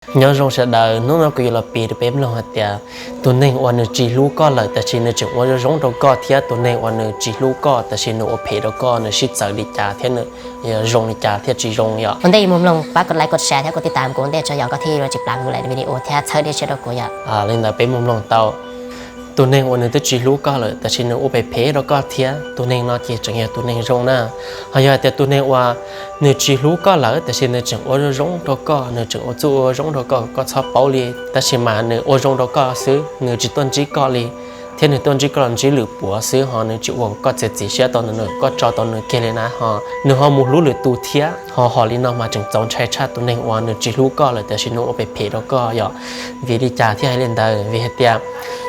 Nyob zoo sawv daws, hnub no kuv yuav los piav rau peb mloog hais tias tus neeg uas nws tsis hlub koj lawm tab sis nws tseem ua zoo zoo rau koj, thiab tus neeg uas nws tsis hlub koj tab sis nws ua phem rau koj, nws sib txawv li cas thiab nws zoo li cas thiab tsis zoo yom. Ua ntej yuav mus mloog pab kov like, kov share thiab kov tiv tam kuv ua ntej tso yog koj thiaj yuav tsis plam kuv lawm video thiab txhawb dej siab rau kuv yom. Li ntawd peb mus mloog tau. Tus neeg uas nws twb tsis hlub koj lawm tab sis nws ua phem phem rau koj thiab, tus neeg no ces tseem yog tus neeg zoo na. Ho yog hais tias tus neeg uas nws tsis hlub koj lawm tab sis nws tseem ua zoo zoo rau koj, nws tseem ua txuj ua zoo rau koj, koj txhob paub li, tab sis mas nws ua zoo rau koj xwb, nws tsis tuaj ntsib koj li, thiab nws tuaj ntsib koj los ntsib lwm puav xwb, ho nws tsis ua kom koj txiav txim siab tau ntawm nws, koj tso tau nws kiag li na. Ho nws ho mus hlub lwm tus thiab, ho hom li no mas tseem txaus ntshai tshaj tus neeg uas nws tsis hlub koj lawm tab sis nws ua phem phem rau koj yom. Vim li cas thiaj hais li ntawd? Vim hais tias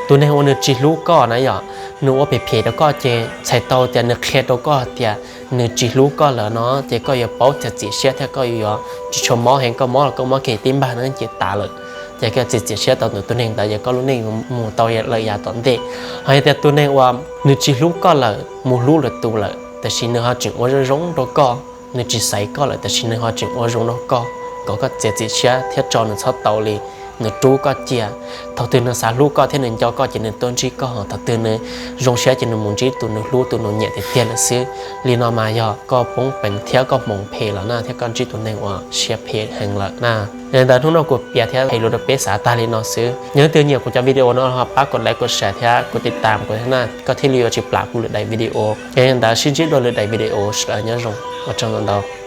tus neeg uas nws tsis hlub koj na yom, nws ua phem phem rau koj ces txhais tau tias nws qhia rau koj tias nws tsis hlub koj lawm no, ces koj yuav paub txiav txim siab thiab koj yuav tsis tshua mob heev, koj mob los koj mob kiag tib npag no ces tas lawm. Ces koj txiav txim siab tau ntawm tus neeg ntawd ces koj lub neej yuav mus tau lawm yav tom ntej. Ho yog tias tus neeg uas nws tsis hlub koj lawm mus hlub lwm tus lawm tab sis nws ho tseem ua zoo zoo rau koj, nws tsis xaiv koj lawm tab sis nws ho tseem ua zoo rau koj, kom koj txiav txim siab thiab tso nws txhob tau li, nws rub koj cia. Thaum twg nws xav hlub koj thiab nws nco koj ces nws tuaj ntsib koj, ho thaum twg nws zoo siab ces nws mus ntsib tus nws hlub tus nws nyiam tiag tiag lawm xwb. Li no mas yog koj poob peev thiab koj hmoov phem lawm na, thiab koj ntsib tus neeg uas siab phem heev lawm na. Yog li ntawd hnub no kuv piav thiab hais lus rau peb xav tag li no xwb. Yog leej twg nyiam kuv cov video no ho pab kov like, kov share thiab kov tiv tam kuv thiab na, koj thiaj li yuav tsis plam kuv lwm daim video. Yog li ntawd sib ntsib dua lwm daim video, sawv daws nyob zoo, ua tsaug ntau ntau.